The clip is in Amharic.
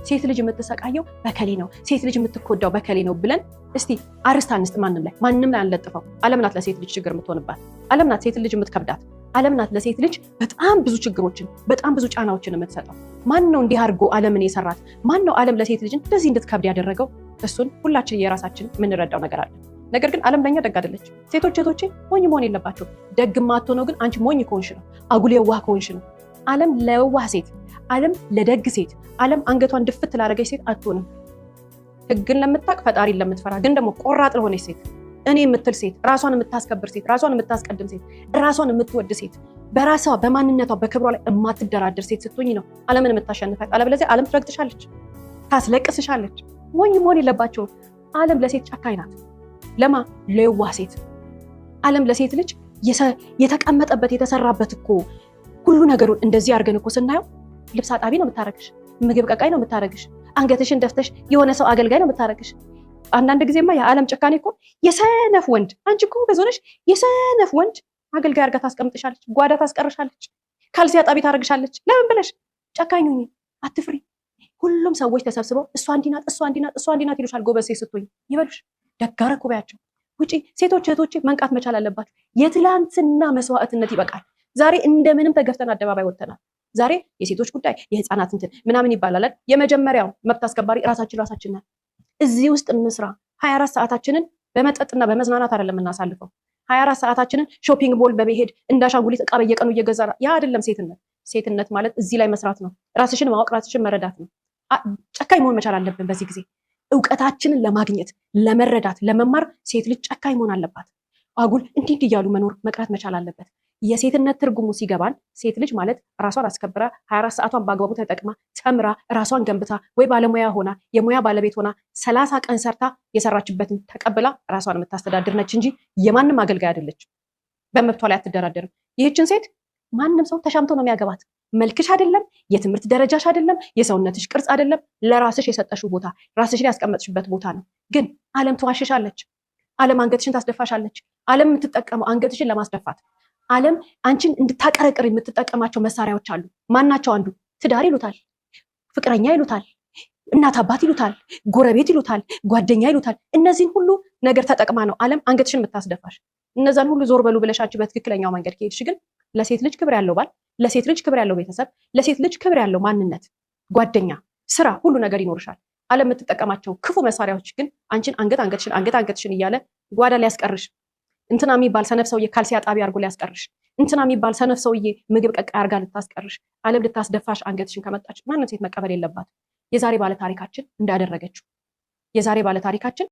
ሴት ልጅ የምትሰቃየው በከሌ ነው፣ ሴት ልጅ የምትጎዳው በከሌ ነው ብለን እስቲ አርስት አንስጥ። ማንም ላይ አንለጥፈው። ዓለም ናት ለሴት ልጅ ችግር የምትሆንባት። ዓለም ናት ሴት ልጅ የምትከብዳት። ዓለም ናት ለሴት ልጅ በጣም ብዙ ችግሮችን፣ በጣም ብዙ ጫናዎችን የምትሰጠው። ማን ነው እንዲህ አድርጎ ዓለምን የሰራት? ማን ነው ዓለም ለሴት ልጅ እንደዚህ እንድትከብድ ያደረገው? እሱን ሁላችን የራሳችን የምንረዳው ነገር አለ። ነገር ግን ዓለም ለኛ ደግ አይደለች። ሴቶች እህቶቼ ሞኝ መሆን የለባቸው። ደግ ማትሆነው ግን አንቺ ሞኝ ከሆንሽ ነው፣ አጉል የዋህ ከሆንሽ ነው። ዓለም ለየዋህ ሴት፣ ዓለም ለደግ ሴት፣ ዓለም አንገቷን ድፍት ላደረገች ሴት አትሆንም። ሕግን ለምታውቅ፣ ፈጣሪን ለምትፈራ፣ ግን ደግሞ ቆራጥ ለሆነች ሴት፣ እኔ የምትል ሴት፣ ራሷን የምታስከብር ሴት፣ ራሷን የምታስቀድም ሴት፣ ራሷን የምትወድ ሴት፣ በራሷ በማንነቷ በክብሯ ላይ የማትደራደር ሴት ስትሆኝ ነው ዓለምን የምታሸንፋት። አለበለዚያ ዓለም ትረግጥሻለች፣ ታስለቅስሻለች። ሞኝ መሆን የለባቸውም። ዓለም ለሴት ጨካኝ ናት። ለማ? ለየዋህ ሴት። ዓለም ለሴት ልጅ የተቀመጠበት የተሰራበት እኮ ሁሉ ነገሩን እንደዚህ አድርገን እኮ ስናየው ልብስ አጣቢ ነው የምታረግሽ፣ ምግብ ቀቃይ ነው የምታረግሽ፣ አንገትሽን ደፍተሽ የሆነ ሰው አገልጋይ ነው የምታረግሽ። አንዳንድ ጊዜማ የዓለም ጭካኔ እኮ የሰነፍ ወንድ፣ አንቺ እኮ ጎበዝ ሆነሽ የሰነፍ ወንድ አገልጋይ አድርጋ ታስቀምጥሻለች፣ ጓዳ ታስቀርሻለች፣ ካልሲ አጣቢ ታደርግሻለች። ለምን ብለሽ? ጨካኝ ሁኚ፣ አትፍሪ። ሁሉም ሰዎች ተሰብስበው እሷ እንዲህ ናት፣ እሷ እንዲህ ናት፣ እሷ እንዲህ ናት ይሉሻል። ጎበዝ ሴት ስትሆኝ ይበሉሽ፣ ደግ አደረኩ በያቸው። ውጪ። ሴቶች እህቶቼ መንቃት መቻል አለባችሁ። የትላንትና መስዋዕትነት ይበቃል። ዛሬ እንደምንም ተገፍተን አደባባይ ወጥተናል። ዛሬ የሴቶች ጉዳይ፣ የህፃናት እንትን ምናምን ይባላል። የመጀመሪያው መብት አስከባሪ ራሳችን ራሳችን ነን። እዚህ ውስጥ እንስራ። 24 ሰዓታችንን በመጠጥና በመዝናናት አይደለም የምናሳልፈው። 24 ሰዓታችንን shopping mall በመሄድ፣ እንደ አሻንጉሊት እቃ በየቀኑ እየገዛ ያ አይደለም ሴትነት። ሴትነት ማለት እዚህ ላይ መስራት ነው። ራስሽን ማወቅ፣ ራስሽን መረዳት ነው። ጨካኝ መሆን መቻል አለብን። በዚህ ጊዜ እውቀታችንን ለማግኘት፣ ለመረዳት፣ ለመማር ሴት ልጅ ጨካኝ መሆን አለባት። አጉል እንዲህ እንዲህ እያሉ መኖር መቅረት መቻል አለበት። የሴትነት ትርጉሙ ሲገባን ሴት ልጅ ማለት ራሷን አስከብራ፣ 24 ሰዓቷን በአግባቡ ተጠቅማ፣ ተምራ፣ ራሷን ገንብታ፣ ወይ ባለሙያ ሆና፣ የሙያ ባለቤት ሆና፣ 30 ቀን ሰርታ የሰራችበትን ተቀብላ ራሷን የምታስተዳድር ነች እንጂ የማንም አገልጋይ አይደለችም። በመብቷ ላይ አትደራደርም። ይህችን ሴት ማንም ሰው ተሻምቶ ነው የሚያገባት። መልክሽ አይደለም፣ የትምህርት ደረጃሽ አይደለም፣ የሰውነትሽ ቅርጽ አይደለም፣ ለራስሽ የሰጠሽው ቦታ፣ ራስሽን ያስቀመጥሽበት ቦታ ነው። ግን ዓለም ትዋሽሻለች። ዓለም አንገትሽን ታስደፋሻለች። ዓለም የምትጠቀመው አንገትሽን ለማስደፋት፣ ዓለም አንቺን እንድታቀረቅር የምትጠቀማቸው መሳሪያዎች አሉ። ማናቸው? አንዱ ትዳር ይሉታል፣ ፍቅረኛ ይሉታል፣ እናት አባት ይሉታል፣ ጎረቤት ይሉታል፣ ጓደኛ ይሉታል። እነዚህን ሁሉ ነገር ተጠቅማ ነው ዓለም አንገትሽን የምታስደፋሽ። እነዛን ሁሉ ዞር በሉ ብለሽ አንቺ በትክክለኛው መንገድ ከሄድሽ ግን ለሴት ልጅ ክብር ያለው ባል፣ ለሴት ልጅ ክብር ያለው ቤተሰብ፣ ለሴት ልጅ ክብር ያለው ማንነት፣ ጓደኛ፣ ስራ፣ ሁሉ ነገር ይኖርሻል። ዓለም የምትጠቀማቸው ክፉ መሳሪያዎች ግን አንቺን አንገት አንገትሽን አንገት አንገትሽን እያለ ጓዳ ሊያስቀርሽ፣ እንትና የሚባል ሰነፍ ሰውዬ ካልሲ አጣቢ አድርጎ ሊያስቀርሽ፣ እንትና የሚባል ሰነፍ ሰውዬ ምግብ ቀቃይ አድርጋ ልታስቀርሽ፣ ዓለም ልታስደፋሽ አንገትሽን ከመጣች ማንም ሴት መቀበል የለባት። የዛሬ ባለ ታሪካችን እንዳደረገችው፣ የዛሬ ባለ ታሪካችን